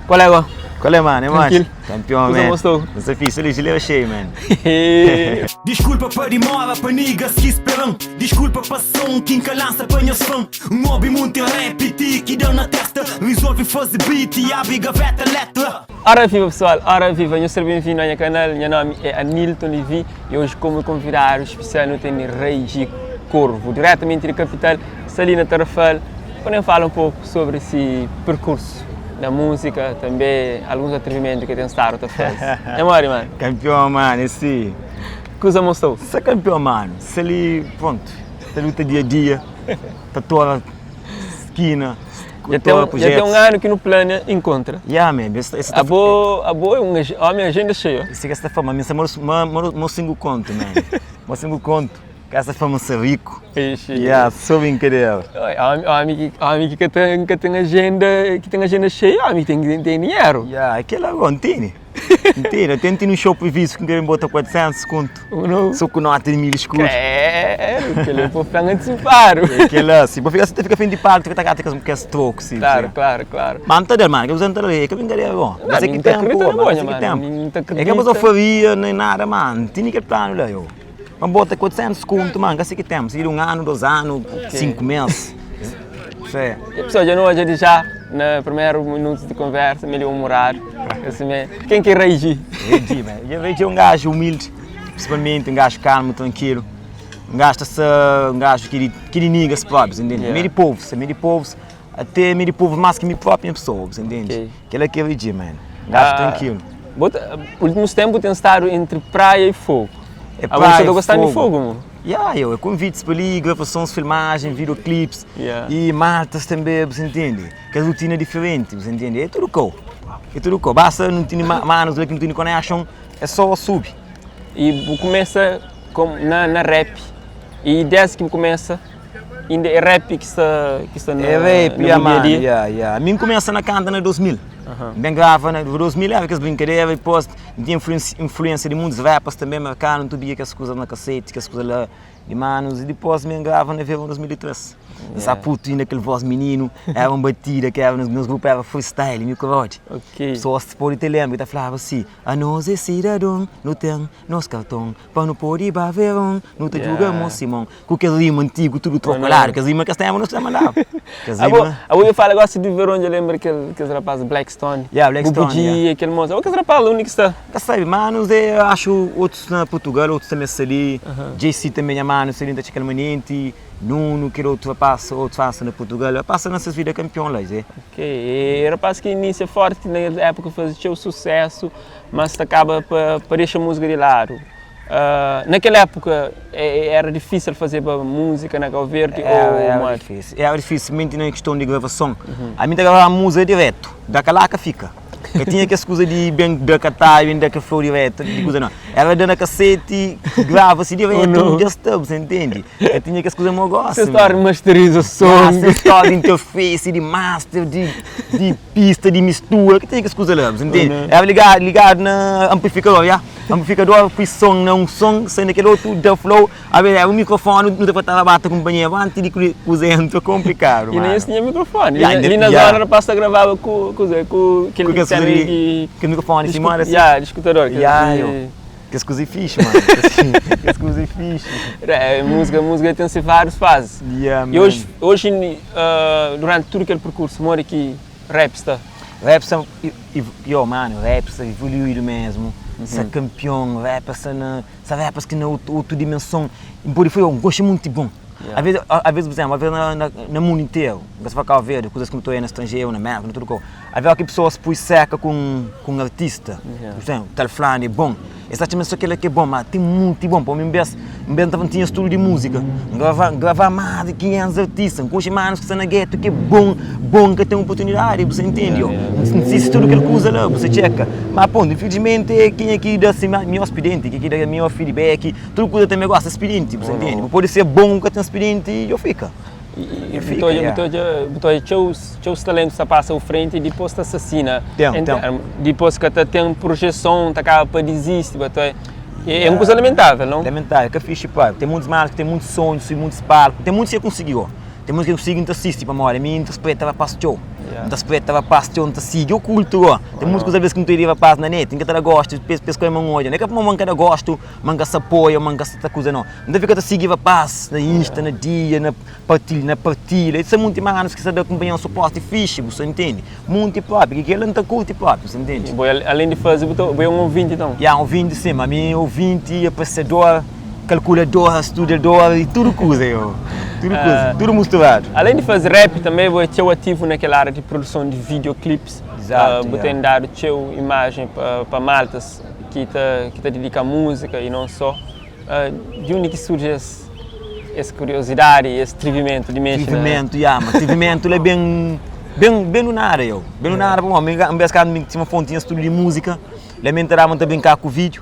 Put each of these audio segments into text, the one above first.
Qual é, go? Qual é, mano? É Tranquilo. Campeão, Kusa man. mostou. Desafio, se ali, cheio, man. Disculpa pa dimora pa niggas ki speran Disculpa pa som ki nka lansa pa nhas fan N obi munti rap ti ki da na testa Resolve faze beat e abri gaveta letra. Ora viva pessoal, ora viva, nhos ser ben-vindo a nha canal, nha nome é Anilton Levy e hoje como convidado especial nu tene Rei G Corvo, diretamente di capital Salina Tarrafal, pa nem fala um pouco sobre si percurso na música, també alguns atrevimentu ki ten stadu ta faze. É mori, mano? Campeão, mano, esse. Kuza mostou? Sa campeão, mano. Se ali, pronto, ta luta dia a dia, ta tora esquina, Já tem, um, já tem um ano que no plano encontra. Yeah, man. Esse, esse tá, Abo, abo é um homem agenda cheia. esse que essa fama, minha moro, moro cinco conto, man. Moro cinco conto. Que essa fama ser rico. Ixi. Yeah, só brincadeira. Homem, homem que, homem que tem, que tem agenda, que tem agenda cheia, homem que tem, tem dinheiro. Yeah, aquele agora, entende? Entende? Eu tento ir no show previsto que querem botar 400 conto. Não. Só com nota de mil escudos. É, aquele é para antecipar. Aquele assim, vou ficar, você fica frente de palco, fica tá com esse troco, sim. Claro, claro, claro. Mas não tá dando, mano, que você não tá ali, que brincadeira, bom. Não, Mas é que não tá tempo, acredita na mano, bolha, é que mano, tempo. não tá É que a acredita. pessoa faria nem nada, mano. Tinha que plano lá, eu. Mas bota 400 conto, mano, que assim que tempo. Se um ano, dois anos, cinco meses. Sim. E a pessoa já não olha já, no primeiro minuto de conversa, melhor humorado. Assim, mesmo. Quem que é Rei G? Regi, man. E Regi é um gajo humilde, principalmente um gajo calmo, tranquilo. Um gajo, tá um gajo que que nigga se próprio, entende? Yeah. Meio de povo, meio de povo, até meio de povo mais que minha própria pessoa, você entende? Ok. Aquele é que é Regi, man. Um gajo Ah, tranquilo. Bota, últimos tempos tem estado entre praia e fogo. É Agora praia, você tá gostando de fogo, mano. Yeah, eu, convites para ali, gravações, filmagem, videoclips Yeah. e maltas também, você entende? Que a rotina é diferente, você entende? É tudo co. É tudo co. Basta não tem manos lá que não tem connection, é só sub. E começa com, na, na rap. E desde que começa, ainda é rap que está, que está na, É rap, no yeah, dia a mano, dia. yeah, yeah. A mim começa na canta na 2000. Bem grava na 2000, era aquelas brincadeiras e depois tinha influência, influência de muitos rappers também americanos, tu via que as coisas na cacete, que as coisas lá de manos, e depois me grava na Verão 2003. Yeah. Sabe, puto, ainda aquele voz menino, era uma batida que era nos meus grupos, era freestyle, meu corote. Ok. Pessoas se pode te lembrar, que falava assim, a nós é cidadão, não tem nosso cartão, para não poder ir para verão, não te Yeah. julgamos, Simão. Com aquele rima antigo, tudo trocolado, que as rimas que as temos, não se mandava. Que as A boa, rimas... a boa fala gosta de ver onde eu lembro aquele, aqueles rapazes Blackstone. Yeah, Blackstone, Bubuji, yeah. aquele moço. Aquele rapaz, o único que está. Já sabe, manos, é, acho outros na Portugal, outros também ali, JC também é mano, ali da Chicalmanente, Nuno, que era outro rapaz, outro passa na Portugal, passa nessas vidas campeão lá, é. Ok, e rapaz que inicia forte na época faz seu sucesso, mas acaba para deixar a música de lado. Ah, naquela época eh, era difícil fazer ba música na Cabo Verde Era, ou era mais? difícil. Era difícil, mente na questão de gravação. A mim gravava a música direto, da calaca fica. Eu tinha que as coisas de bem da catar, bem da flow direto, de coisa não. Era dando a cacete, grava-se direto, não. just up, você entende? Eu tinha que as coisas eu gosto. Essa história masteriza o som. Ah, essa história de interface, de master, de, de pista, de mistura, que tem que as coisas lá, você entende? Uhum. Era ligado, ligado na amplificador, já? Amplificador, põe som num som, sai naquele outro, dá flow, a ver, é o microfone, não dá para estar a companhia, antes de coisa entra complicado, E nem mano. esse tinha microfone. Yeah, E ali na yeah. zona o rapaz gravava com, com, com aquele Com aquele cena de- de, Que o microfone, assim, mano, assim, Yeah, de escutador. que Yeah, de- eu. Que as coisas fixe, mano. Que as coisas fixe. É, música, música tem várias fases. Yeah, E hoje, hoje ah, durante todo aquele percurso, mora aqui, rap está. Rap são, yo, mano, rap está evoluído mesmo. Uhum. campeão, rap está na, essa rap que na outra, outra dimensão. E por foi um gosto muito bom. Yeah. Às vezes, às vezes, por exemplo, às vezes na, na, no mundo inteiro, você vai cá ver, coisas como estou aí no estrangeiro, na América, no tudo co. Às vezes que pessoas se põem seca com, com um artista, Yeah. por exemplo, tal fulano é bom. Exatamente só aquele que é bom, mas tem muito bom. Para mim, vez, em vez não tinha estúdio de música, gravar, gravar mais de 500 artistas, com os manos que estão na gueto, que é bom, bom que tem oportunidade, você entende? Yeah, yeah. Não sei se tudo que ele usa lá, você checa. Mas, ponto, infelizmente, é quem aqui dá assim, melhor expediente, quem aqui dá melhor feedback, tudo que também gosta de expediente, você entende? Pode ser bom que tem expediente e eu fica. E Fica, botou, yeah. botou, botou, os talentos passa ao frente e depois te assassina. Tem, Então, tem. Depois que te tem projeção, te acaba para desistir. Botou, é, é uma coisa lamentável, não? Lamentável, que é fixe, pá. Tem muitos manos que tem muitos sonhos e muitos palcos, tem muitos que conseguiu. Ten múzika ki N sigi N ta sisti pamodi ami N ta spreta rapaz txeu. N ta spreta rapaz txeu, N ta sigi o kultu go. Ten muitus kuza alvês ki N ta obi di rapaz na net, N ka ta da gostu pa es kre ma N odja. Ka pamodi ma N ka da gostu, ma N ka sta apoia, ma N ka sta ta kuza nau. N ta fika ta sigi rapaz na insta, na dia, na partilha, na partilha. I sta munti manus ki sta da kunpanheru suporti fixi, bu sta ntende? Munti propi, ki kel-la N ta kurti propi, bu sta ntende? Bo alén di faze, bu ta, bo é un ouvinti nton? Ya, ouvinti sim, ami é ouvinti, apresiador. Kalkuladora, studadora i tudu kuza yo. Tudu kuza, tudu musturadu. Alén di faze rap tanbe bo é txeu ativu na kel ária di produson di videoclips. Exato, Bu yeah. ten dadu txeu imajen pa maltas ki ta ki ta didika múzika i non só. Di undi ki surji es es kuriozidadi, es trivimentu di mexe na. Trivimentu, ya, ma trivimentu la ben ben ben du nada yo. Ben du nada pamodi mi un bes kantu mi tinha fonti nha studu di múzika, la mi ta daba mi ta brinka ku vídiu.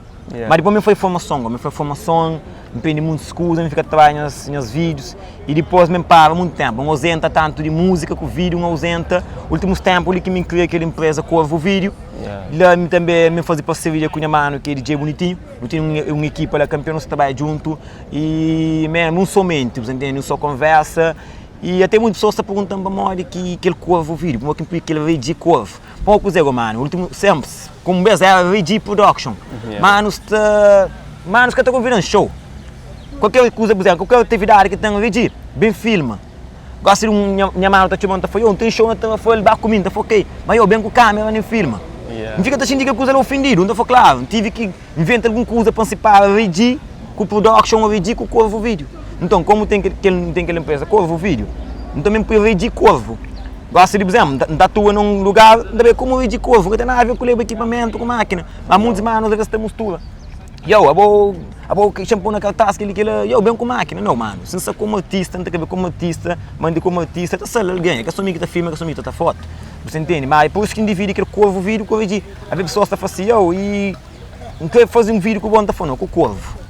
Má dipôs mi foi formason, mi foi formason, N prende muntis kuza, mi fika ta trabadja nhas nhas vídius i dipôs mi para monti ténpu, N ozenta tantu di múzika ku vídiu, N ozenta. Últimus ténpu li ki mi kria kel inpreza Corvo Vídeo, la mi tanbe mi faze parseria ku nha manu ki é DJ Bonitinho, nu ten un ekipa la kanpion, nu sta trabadja djuntu i mésmu un sô menti, bu ta ntende, un sô konversa. I até monti pesoas ta pergunta-m pamodi ki kel Corvo Vídeo, pamodi ki N poi kel DJ Corvo. Pó kuzê go manu, ultimu sempri, como bes era RG Production, manu sta, manus ka ta konvidan show, kualker kuza bu dizem, kualker atividadi ki ten RG, ben filma, gosi di un nha manu ta txoman ta fla, yo n ten show na Tarrafal, ba ku mi, n ta fla ok, ma yo ben ku kamera nen filma, n fika ta xinti kel kuza la ofendidu, n ta fla klaru, n tive ki inventa algun kuza pa n sipara RG ku production ou RG ku Corvo Video, nton komu ten kel ten kel empresa Corvo Video, nton mi pui RG Corvo. Gosi di, por izénplu, N ta atua na un lugar, N ta bai ku un di korvu, ka ten nada aver ku leba ekipamentu, ku mákina. Má muntis manu alvês ta mustura. Yow, abo, abo xa-m pô na kartás kel-li, kel-la, yow, ben ku mákina. Nau, manu, si N sta komu artista, N ta krê komu artista, mante komu artista, ta sal algen. É ka sô mi ki ta filma, é ka sô mi ki ta tra fotu. Bu sta intende? Má é pur isu ki N dividi kel korvu vídiu ku riji. Alvês pesoas ta fla si, yow, i N krê faze un vídiu ku bo, N ta fla, nau, ku korvu.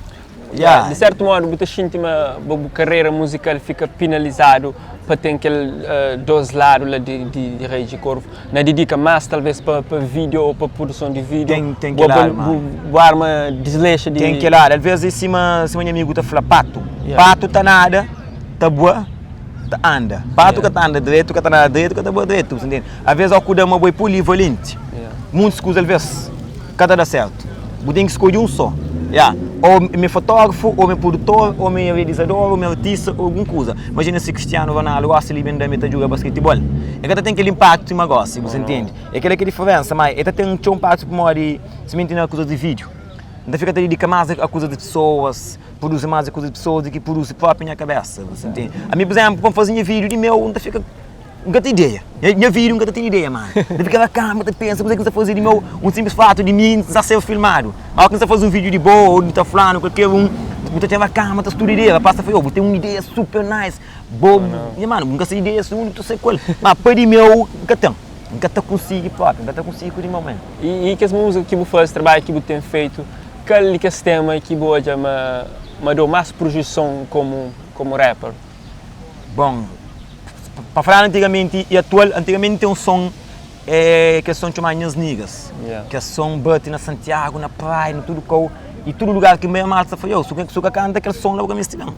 Yeah. Di sertu modu bu ta xinti ma bu karera muzikal fika pinalizadu pa ten kel dos ladu la di di Rei di Korvu na didika mas talvez pa pa video ou pa produson di video Ten ten kel ladu bu bu arma dislexa di Ten kel ladu alvez é sima sima nha amigu ta fla patu patu ta nada ta bua ta anda patu ka ta anda dretu ka ta nada dretu ka ta bua dretu bu ta ntende alvez ó ku da ma bo é polivalenti muntis kuza alvez ka ta da sertu bu ten ki skodje un so ya ou mi é fotógrafu ou mi é produtor ou mi é realizador ou mi é artista ou algun kuza imajina si Cristiano Ronaldo gosi li ben da mi ta djuga basketibol el ka ta ten kel inpaktu sima gosi bu sa ntende é kel-la ki é diferensa ma el ta ten txeu inpaktu pamodi simenti na kuzas di vídiu N ta fika ta didika más a kuzas di pesoas produzi más a kuzas di pesoas di ki produzi propi nha kabesa bu sa ntende ami pur izénplu pa N faze nha vídiu di meu N ta fika N ka ten ideia. Nha vida N ka ta ten ideia, mano. N ta fika na kama ta pensa kuzê ki N ta faze di meu. Un sinplis fatu di mi N ta ser filmadu. Óras ki N ta faze un vídiu di bo ô di ta flanu kualker un, bu ta ten na kama ta studa ideia. Rapaz ta fla, yo, bu ten un ideia super nice. Bo, nha mano, bu ka sabe ideia si undi bu ta sai ku el. Ma pa di meu N ka ten. N ka ta konsigi propi, N ka ta konsigi ku di meu man. I kes múzika ki bu faze, trabadju ki bu ten feitu, kal di kes tema ki bu odja ma ma dau más projeson komu komu rapper? Bon, Pa fladu antigamenti i atual, antigamenti ten un son eh, kel son txomadu Nhas Niggas, kel son bati na Santiagu, na praia, na tudu kau i tudu lugar ki mei malta ta fla, yo, su su ka kanta kel son la bu ka meste ben.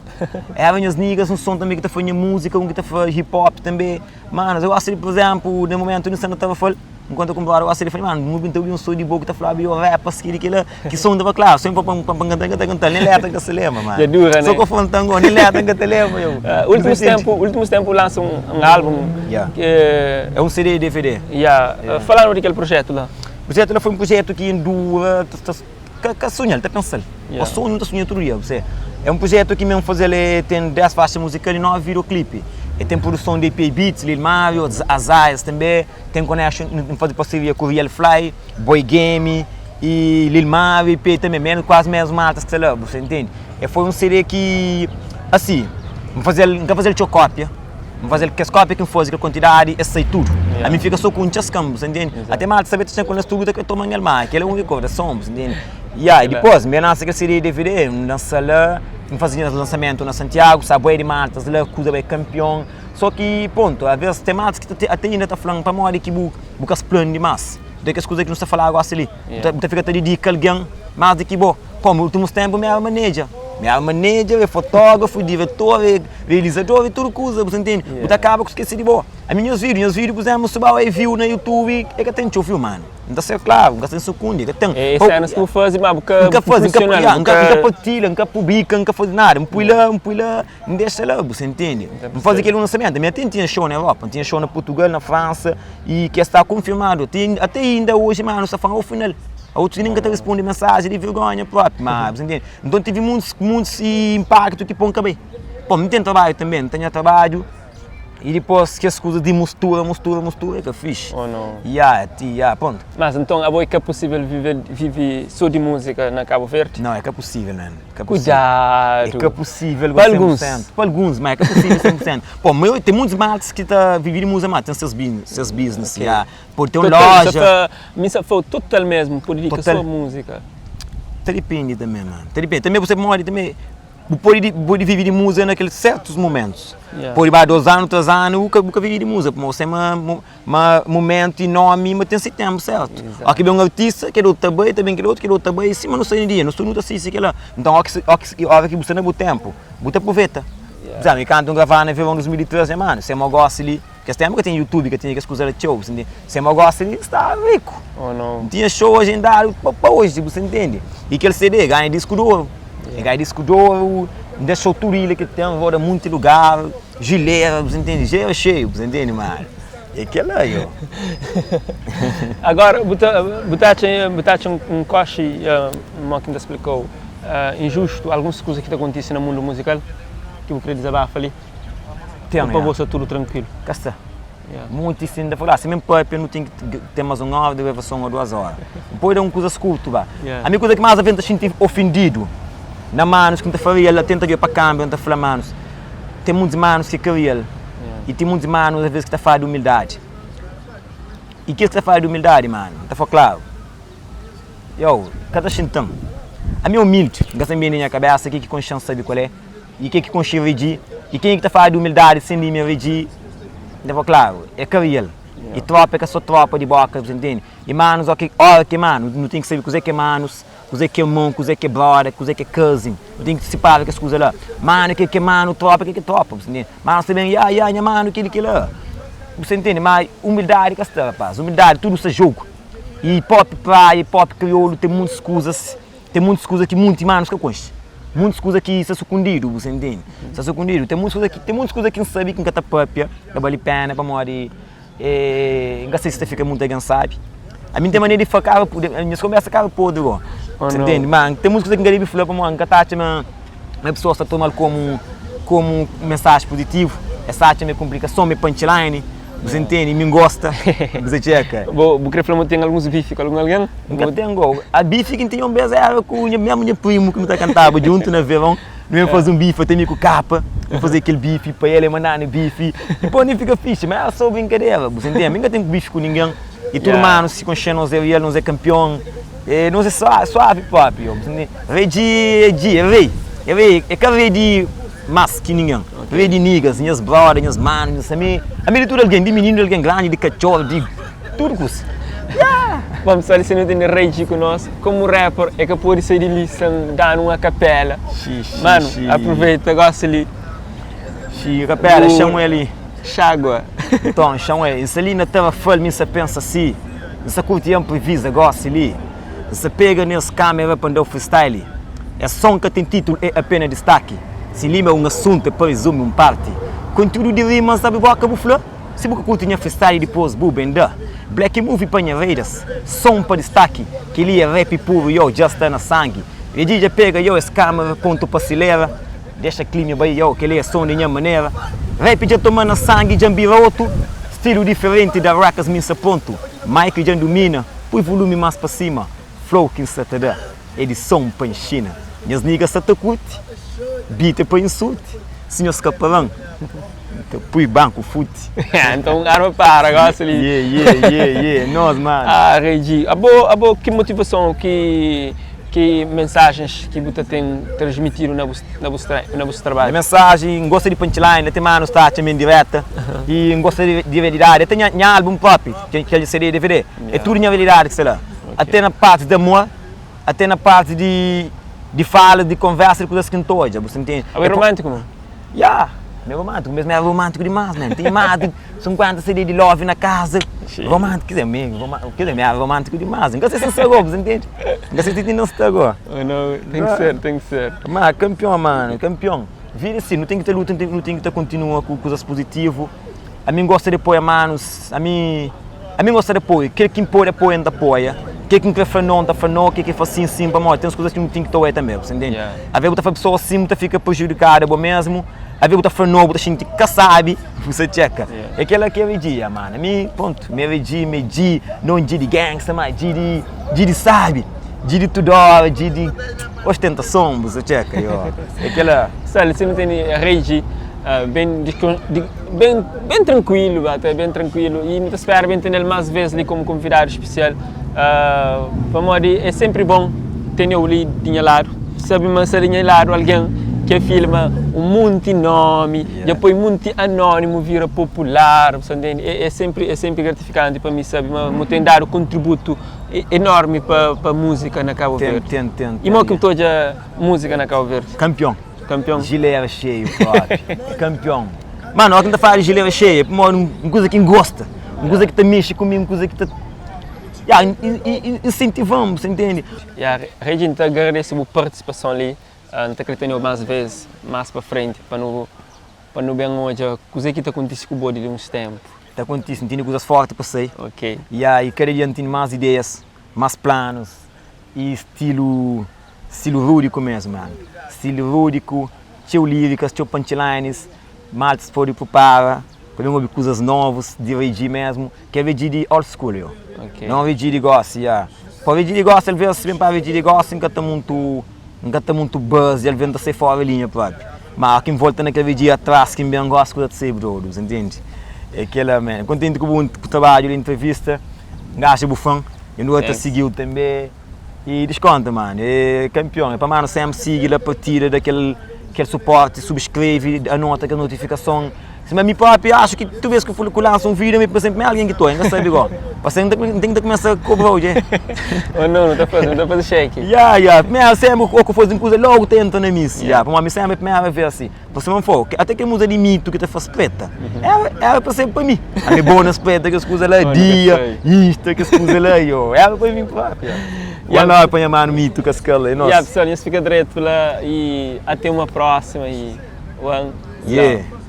Era Nhas Niggas, un son tanbe ki ta fla nha múzika, un ki ta fla hip hop tanbe. Manos, eu gosta di, pur izénplu, na momentu di N sta na Tarrafal, N konta ku un brother, gosta di fla, mano, nu ta obi un som di bo ki ta flaba yo rappers kili kila, ki som ta fla, klaru, sem pa pa pa kanta, n ka ta kanta, nen letra n ka sa lembra, mano. Dja dura, Só né? ku fontan go, nen letra n ka ta lembra, yo. Últimus tempu, últimus tempu lansa un un álbum Yeah. ki É un CD e DVD. Yeah. Yeah. Falanu di kel projetu la. Projetu la foi un projetu ki N dura ta ta ka ka sunhal, ta pensal. Yeah. Pa sonhu N ta sunha tudu dia, bu se. É un projetu ki mi N fazel e ten 10 faxa muzikal e 9 videoclipe. E ten produson di APA Beats, Lil Mario, Azaias tanbe. Ten connection, N faze parceria ku Real Fly, Boy Game e Lil Mario e P tanbe, menu kuazi mesmu maltas ki sta la, bu sa intende? E foi un CD ki, asi, N faze-l, N ka faze-l txeu kópia, N faze-l kes kópia ki N faze, kel kuantidadi, es sai tudu. Ami N fika so ku un txaskan, bu sa intende? Ate malta sabe ta txen ku na studio ta kre toma-m el, ma kel é un rikordason, bu sa intende? Ya, e dipôs, N ben lansa kel CD e DVD, N lansa la, N faze nhas lansamentu na Santiagu, sa bué di maltas la, kuza bai kanpion. Só ki pontu, alvês ten matus ki ta ate inda ta fla-m pamodi ki bu bu ka splandi dimás. Nton é kes kuza ki nu sta fala gosi li. Bu ta bu ta fika ta didika algen más di ki bo. Pô, últimus ténpu mi éra maneja. Mi éra manager, é fotógrafu, diretor, é realizador, é tudu kuza, bu ta ntende? Bu ta kaba ku skese di bo. Ami nhas vídiu, nhas vídiu, pur izénplu, si ba é viu na YouTube, é ka ten txeu viu, manu. N ta ser klaru, N ka sta sukundi, ka ten. É sénas ki bu faze, ma bu ka N ka faze, profesional, bu N ka ka partilha, N ka publika, N ka faze nada. N pui la, N pui la, N dexa la, bu sa ntende? N faze kel lansamento. Mi ate N tinha show na Europa, N tinha show na Portugal, na Fransa, y ki sta konfirmadu. Ate inda oji, manu, sta fla-m, final. Otus nen ka ta responde mensaji di vergonha propi, ma bu sa ntende? Nton tive muitus, muitus impaktu ki pô-m ka bai. Pô, N ten trabadju tanbe, N ta nha trabadju. E dipôs kes kuzas di mustura, mustura, mustura é ka fixe. Oh no. Ya, ti, ya, pronto. Mas nton abo é ka pusível vive, vive sô di múzika na Kabu Verdi? Não, é ka pusível, man. Ka pusível. Kuidadu. É ka pusível Pa alguns. 100%. Pa alguns, mas é ka pusível 100%. Pô, maioria, tem muitos matos ki ta vive di múzika, mas tem seus business, seus business, Ok. ya. Pode ter un Total, loja. sa fa, mi sa fla-u total mesmu, pode dika Total. sô múzika. Ta dipende tanbe, man. Ta dipende. Tanbe bu sabe modi tanbe. Bu pode bu pode vive di múzika na kel sertus mumentus. Yeah. Pode ba dos anu, tres anu, bu ka bu ka vive di múzika, pamodi você ma ma mumentu i nomi ma ten si tenpu sertu. Exato. Ó ki ben un artista, kel otu ta bai, ta ben kel otu, kel otu ta bai, sima nu sta di dia, nos tudu nu ta sisti kila. Nton ó ki ó ki óra ki bu sta na bu tenpu, bu ta aproveta. Yeah. Pur izénplu, mi kantu N gravaba na veron 2003, nha manu, sema gósi li, kes tenpu ka tinha youtube, ka tinha kes kuza la txeu, bu sta ntende? Sema gósi li, N staba riku. Oh no. N tinha show agendadu pa pa oji, bu sta ntende? I kel CD ganha disku di oru. E ganha disku di oru, N da show tudu ilha ki ten, roda munti lugar, jilera, bu sta ntende? Jilera xeiu, bu sta ntende? Ma é kel-la, yo. Agora, bu ta bu ta atxa bu ta atxa un koxi, mo ki N ta splika-u, injustu alguns kuza ki ta kontise na mundu muzikal ki bu kre dizabafa li? Ten, Ou pa ya. bo sta tudu trankuilu? Ka sta. Yeah. Monti sin ta fala, si mi papia nu ten ki ten mas un ora di gravason o duas ora. N pode da un kuzas kurtu ba. Yeah. Ami kuza ki mas aves N ta xinti ofendidu na manus ki N ta faria la tenta djobe pa kambra N ta fla manus, ten muntis manus ki ka real Yeah. i ten muntis manus aves ki ta fala di umildadi. I kes ki ta fala di umildadi manu, N ta fla klaru, Yow, ka ta xinti-m. Ami é umildi, N ka sta bende nha kabesa, ke ki konxe-m sabe kual é. I ke ki konxe Regi? I kenha ki ta fala di umildadi sen limia Regi? N ta fla, klaru, é ka real. I tropa é ka so tropa di boka, bu ta ntende? I manus, oki, ora ki é manu, nu ten ki sabe kuzê ki é manus, kuzê ki é irmon, kuzê ki é broda, kuzê ki é cousin. Nu ten ki sipara kes kuza la. Manu, ke ki é manu, tropa, ke ki é tropa, bu ta ntende? Manus ta ben, ya, ya, nha manu, keli, kila. Bu ta ntende? Ma umildadi ka sta, rapaz. Umildadi, tudu sta jogu. I pop praia, pop kriolu ten muitus kuzas. Ten muntis kuza ki munti manus ka konxe. Muntis kuza ki sta sukundidu, bu sa ntende? Sta sukundidu. Ten muntis kuza ki, ten muntis kuza ki N sabe ki N ka ta papia, ka bali pena pamodi N ka sai si ta fika munti algen sabe. Ami N ten manera di fla kara, nhas konbersa kara podri go, bu sa ntende? Ma ten muntis kuza ki N ka debe fla pamodi N ka ta atxa ma ma pesoas ta toma-l komu komu mensaji puzitivu. Es ta atxa ma é konplikason, ma é punchline. Bu sa ntende? Mi N gosta. Bu sa txeka? Bo, bu kre fla ma bu ten alguns bifi ku algun algen? N ka ten go. A bifi ki N tinha un bes era ku nha mesmu nha primu ki nu ta kantaba djuntu na veron. Nu ben faze un bifi, até mi ku kapa, nu faze kel bifi pa el, el manda-nu bifi. Dipos nu fika fixi, ma era so brinkadera, bu sa ntende? Mi N ka ten bifi ku ningen. I tudu manu si konxe nos é real, nos é kanpion. E nos é suavi, suavi propi, bu sa ntende? Rei di, é di, é rei, é rei, é ka rei di. Más ki ningen. Rei di niggas, nhas brother, nhas manu, nhas ami, ami di tudu algen, di mininu, di algen grandi, di katxor, di tudu kusa. Yeah! Bom pessoal, si nu tene Rei G ku nos, komu rapper e ka pode sai di li sen danu un acapella. Xi, xi, Manu, xi. aproveita gosi li. Xi, acapella, Bu- xamu el li. Xagua. Nton, xamu el. N sta li na Tarrafal, mi N sta pensa si, N sta kurti improvisa gosi li. N sta pega nes kamera pa N da-u freestyle Es son ka ten titulu, é apena distaki Si lima é un asuntu, é pa rizumi un parti Kontiúdu di rima N sabe boka bu fla Si bu ka kurti nha freestyle dipôs bu ben da Black movie pa nha reidas, son pa distaki Kel-li é rap puru, yo, dja sta na sangi Regi dja pega, yo, es kamera pontu pa silera Dexa klimi bai, yo, kel-li é son di nha manera Rap dja toma na sangi, dja N bira otu Stilu diferenti da rakas mi N sta prontu Mic dja N dumina Pui volumi más pa sima, flow ki N sa ta da é di son pa inxina Nhas niggas sa ta kurti, beat é pa insulti Si nhos ka para-m, N ta pui banku futi Nton arma para gosi li. Ye, ye, ye, ye, é nos mano. Ah, Rei G, abo, abo ki motivason, ki Ki mensajens ki bu ta ten transmitidu na bu na bu na bus Nha trabadju? mensaji, N gosta di punchline, até manu sta atxa mi indireta i N gosta di di realidadi, até nha nha album propi, kel kel CD e DVD, é tudu nha realidadi ki sta la, até na parti di amor, até na parti di. Di fala, di konversa, di kuzas ki N ta odja, bu sta ntende? Abo é romántiku, man? Ya, mi é romántiku, mesmu era romántiku dimás, man. Tinha más di 50 CD di Love na kaza. Romántiku, quer dizer, mi, quer dizer, mi era romántiku dimás. N ka sei si N sta go, bu sta ntende? N ka sei si inda N sta go. Oh no, ten ki ser, ten ki ser. Ma kanpion, mano, kanpion. Vida é si, nu ten ki ta luta, nu ten ki ta kontinua ku kuzas puzitivu. Ami N gosta di apoia manus, ami ami N gosta di apoia, kel ki N pode apoia N ta apoia, kel ki N kre fla no N ta fla no, kel ki fla sin sin, pamodi ten kuzas ki nu ten ki ta oia tanbe, bu ta ntende? Aves bu ta fla pesoa sin bu ta fika prejudikadu abo mesmu, aves bu ta fla no bu ta xinti ka sabi, bu sta txeka. É kela ki é regia mano, ami prontu, mi é regi, mi é G, no G di gangsta ma G di G di sabi, G di tudu ora, G di ostentason, bu sta txeka, yo, é kela. Sal, si nu tene regi Ben ben ben trankuilu ba ta ben trankuilu y nu ta spera ben tenel mas vez li komu konvidadu spesial pamodi é senpri bon teneu li di nha ladu sabe ma sta di nha ladu algen ke filma un monti nomi dja poi monti anonimu vira popular bu sta ntende é senpri é senpri gratifikanti pa mi sabe ma bu ten dadu kontributu enormi pa musika na Kabu Verdi y mo ki bu ta odja musika na Kabu Verdi? Kanpion. Kanpion. Gilera xeiu propi. Kanpion. Mano, ora ki N ta fala di gilera xeia, é pamodi un kuza ki N gosta, un kuza ki ta mexe ku mi, un kuza ki ta, ya, insentiva-m, bu sa intende? Ya, Regi, N ta agradese bu partisipason li. N ta kre tene-u más ves, más pa frenti, pa nu, pa nu ben odja kuzê ki ta kontise ku bo di li uns ténpu. Ta kontise, N tene kuzas fórti pa sai. Ok. Ya, i kada dia N tene más ideias, más planus i stilu. Stilu rúdiku mesmu, manu. Stilu rúdiku, txeu lírikas, txeu punchlines, maltas pode prepara pa ben obi kuzas novus di Ray G mesmu, ki é Ray G di old school yo. Não Ray G di gosi, ya. Pa Ray G di gosi, alvês, si ben pa Ray G di gosi, N ka ta muntu, N ka ta muntu buzz, alvês N ta sai fora linha propi. Ma óki N volta na kel Ray G atras ki N ben gosi, kuza ta sai dodu, bu ntende? É kela, man. Kontenti ku bu trabadju di entrevista, N axa bu fan, i nu ta sigiu tanbe. E desconta mano, é campeão, é pa mano sempre sigue la partida, da kel, kel suporte, subscreve, anota kel notificação. Sima mi próprio acho que tu vez que eu lanço um vídeo, me pensa sempre alguém que tô, ainda sabe igual. Você não tem que começar a cobrar hoje. Oh não, não tá fazendo, não tá fazendo cheque. Yeah, yeah. Primeiro sempre o que faz coisa logo tenta na missa. Yeah, para mim sempre a primeira vez assim. Você não for, até que musa de mito que te faz preta. Era, era para ser para mim. A minha boa nas preta que as coisas lá, dia, isto, que as coisas lá, yo. Era para mim próprio. E lá apanha mano mito com as calas, nossa. Yeah, pessoal, nhos fica direito lá e até uma próxima e one. Yeah.